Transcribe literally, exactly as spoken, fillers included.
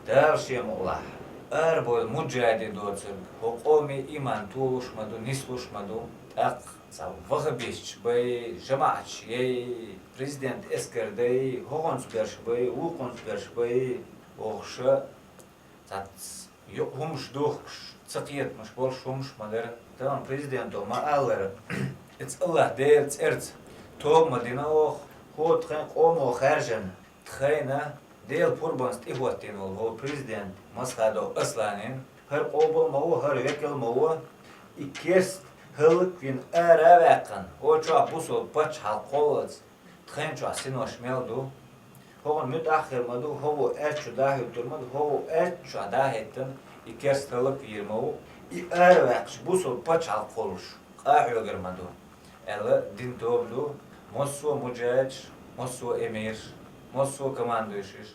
Дала шен мукъалахь, арабевлла муджахӀидин доцург, хӀокху къоме иман толуш ма ду, нислуш ма ду, тӀаккха цхьа ваххабисташ бай, жамаӀаташ яй, президент эскар дай, хӀокхунца берш бай, вукхунца берш бай, бохуш, цхьацца юкъа хӀумаш духкуш, ца кхетамаш болуш хӀумаш ма дара. Тахана президенто ма-аллара, иза АллахӀ Делан цӀарца тоба ма дина оха, хӀокху тхайн къомо хаьржина, тхайна Делан пурбанца тӀехӀоттийна волу хӀокху президент Масхадов Асланин, хӀара къобал ма ву, хӀара векал ма ву, и керста хӀаллаквина ара а ваьккхина, хӀокху чохь бусалба пачхьалкх кхоллалц, тхайна чохь синош мел ду. ХӀокхунна муьтӀахь а хир ма ду, хӀокхо аьтту чу дӀахӀуьттур ма ду, хӀокхо аьтту чохь дӀахӀиттина, и керста хӀаллаквийр ма ву, и ара ваьккхича бусалба пачхьалкх кхуллуш къахьоьгур ма ду, аьлла, дина тоба ду массо а муджахӀидаш, массо а эмираш, массо а командующийш.